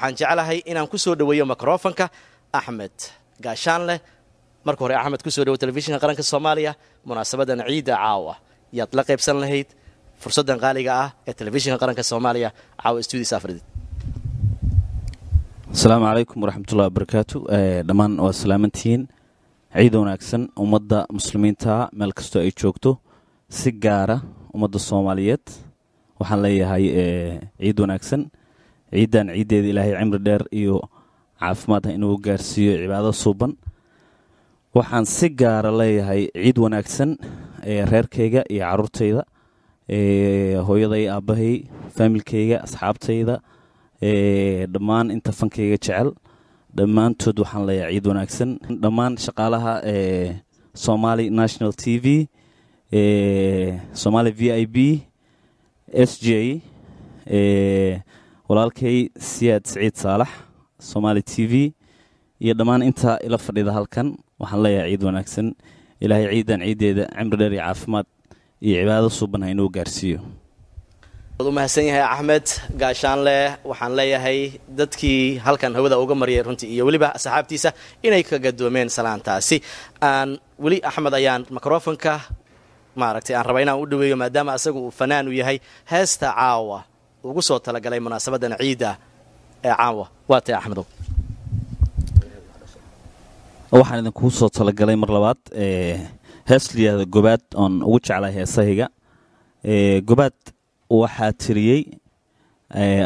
Waxaan jeclahay inaan ku soo dhoweeyo mikrofonka Axmed Gaashaanleh. Marka hore, Axmed, kusoo dhawo Telefishinka Qaranka Soomaaliya. Munaasabadan ciidda caawa yaad la qaybsan lahayd fursaddan qaaliga ah ee Telefishinka Qaranka Soomaaliya caawa stuudiisa afridid? Asalaamu calaykum waraxmatullahi wabarakaatu. Dhammaan waa salaamantihiin. Ciid wanaagsan ummadda muslimiinta meel kastoo ay joogto, si gaara ummadda Soomaaliyeed waxaan leeyahay ciid wanaagsan. Ciiddan ciiddeeda Ilaahay cimri dheer iyo caafimaad ha inuu gaarsiiyo, cibaado suuban. Waxaan si gaara leeyahay ciid wanaagsan reerkayga iyo caruurtayda, hooyaday, aabbahay, faamilkayga, asxaabtayda, dhammaan inta fankayga jecel, dhammaantood waxaan leeyahay ciid wanaagsan. Dhammaan shaqaalaha Somali National TV, Somali VIP, SJ, walaalkay Siyaad Siciid Saalax, Somali TV, iyo dhammaan inta ila fadhida halkan waxaan leeyahay ciid wanaagsan. Ilaahay ciidan ciiddeeda cimri dheer iyo caafimaad iyo cibaado suuban ha inuu gaarsiiyo. Waad u mahadsan yahay Axmed Gaashaanleh. Waxaan leeyahay dadkii halkan hawada uga mariyay runtii iyo weliba asxaabtiisa inay ka gadoomeen salaantaasi. Aan weli Axmed ayaan microfonka maaragtay aan raba inaan u dhaweeyo, maadaama asagu uu fanaan u yahay, heesta caawa ugu soo talagalay munaasabadan ciidda ee caawa. Waa tay, Axmedow? Waxaan idinkuu soo talagalay mar labaad hees la yihahdo Gobaad, oon ugu jeclay heesahayga. Gobaad waxaa tiriyey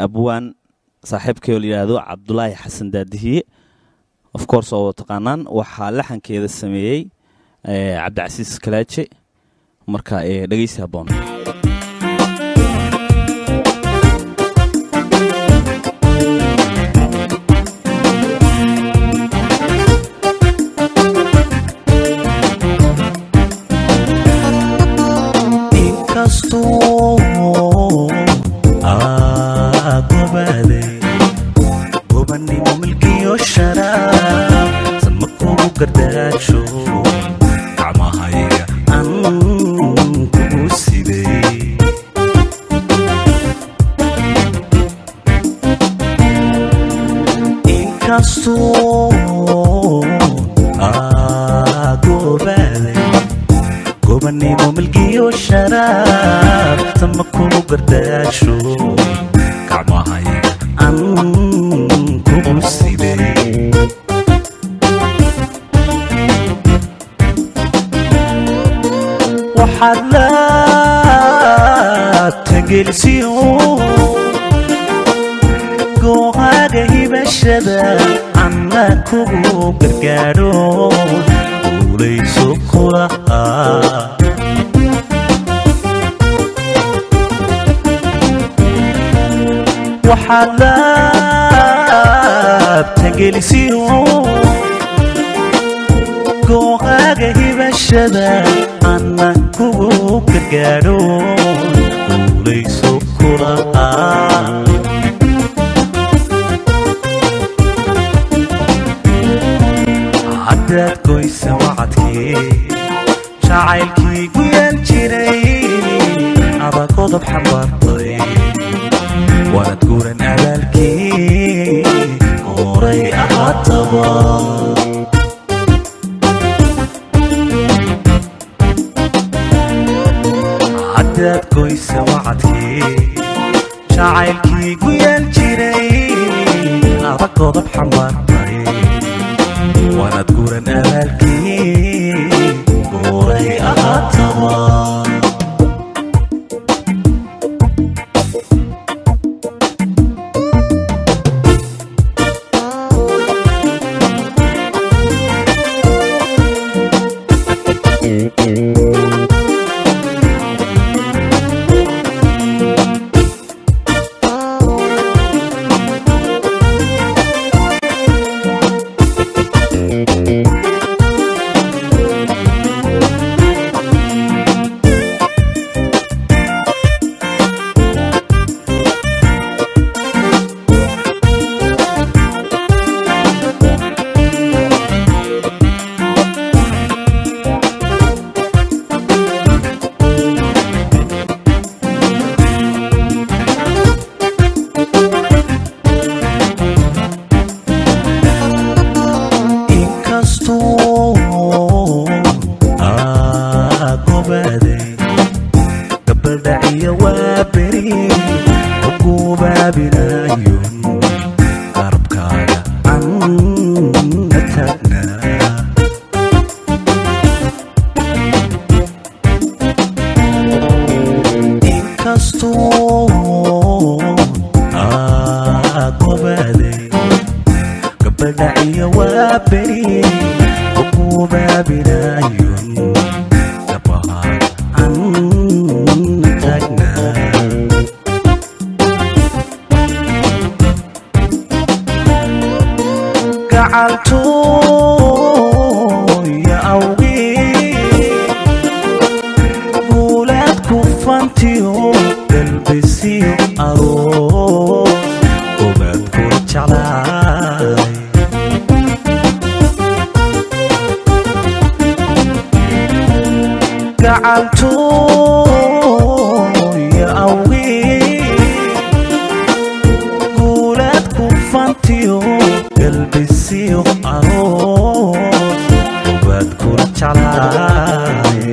abwaan saaxiibkay oo la yidhaahdo Cabdulaahi Xasan Daadihiye, of course oo taqaanaan. Waxaa laxankeeda sameeyey Cabdicasiis Kalaaje. Marka dhegeysi habboon. Inkastoo aa gobaaday gobannimo, milkiyo sharaab, sama kugu gardaajo, gacmahayga aan kugu siday. Inkastoo aa gobaaday gobannimo, milkiyo sharaab, sama kugu gardaasho, gacmahayga aan kugu siday. Waxaad laabtagelisiyo goohaaga hibashada anna kugu gargaadho, guulayso kulaha. Waxaad laabtagelisiyo goohaaga hibashada anna kugu gargaadho, guulayso kulaha. Haddaad goysa wacadkii jacaylkii guyaal jiray, ada qodob xambaartay, waanad guran abaalkii horay ahaataba. Haddaad goysa wacadkii jacaylkii guyaal jiray, ada qodob xambaartay, waanad guran abaalkii horay ahaataba. Gabaldhaciyo waa beri ukubaabinayun dhabahan aan taagnaa. Gacaltooya awgii guulaad ku fantiyo galbisiyo aroos ogaad kula jeclaay. Gacaltooya awgii guulaad ku fantiyo galbisiyo aroos ogaad kula jeclaay.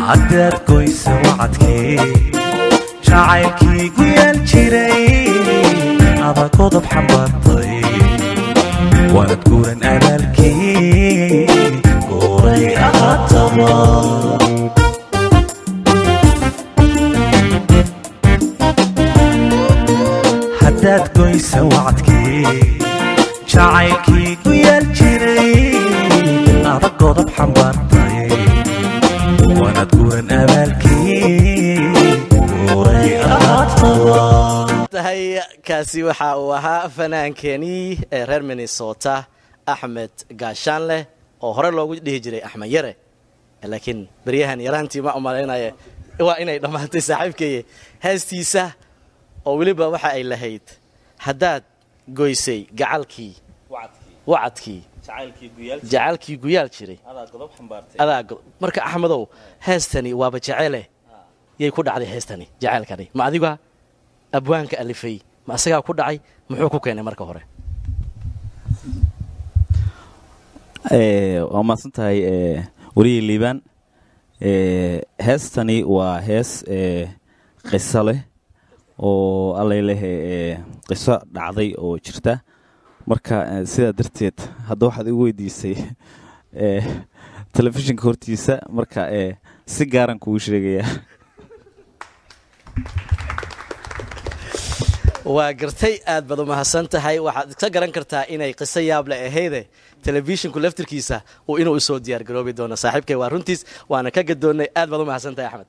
Haddaad goysa wacadkii jacaylkii gu yaal jiray, ada godob xambaartay, waanad guran abaalkii gooray ahaataba. Haddaad goysa wacadkii jacaylkii gu yaal jiray, ada godob xambaartay, waanad guran abaalkii gooray ahaataba. Tahay kaasi waxa uu ahaa fanaankeenii ee reer Minnesota, Axmed Gaashaanleh, oo hore loogu dhihi jiray Axmed Yare, laakiin beryahan yaraantii ma umalaynaya waa inay dhammaatay saaxiibkeeye. Heestiisa oo weliba waxa ay lahayd haddaad goysay gacalkii wacadkii jacalkii guyaal jiray adaa. Marka Axmedow, heestani waaba jecele, yay ku dhacday heestani jaceylkani? Ma adiga abwaanka alifay, ma asagaa ku dhacay? Muxuu ku keenay marka hore? Waa mahadsan tahay weliyi Liibaan. Heestani waa hees qiso leh oo allay leh qiso dhacday oo jirta. Marka sidaa darteed hadda waxaad igu weydiisay telefishinka hortiisa, marka si gaaran kugu sheegayaa. Waa gartay, aad baad u mahadsan tahay. Waxaad iska garan kartaa inay qiso yaable ahayde telefishinku laftirkiisa uu inuu usoo diyaar garoobi doono saaxiibkay. Waa runtiis, waana ka gadoonnay. Aad baad u mahadsan tahay, Axmed.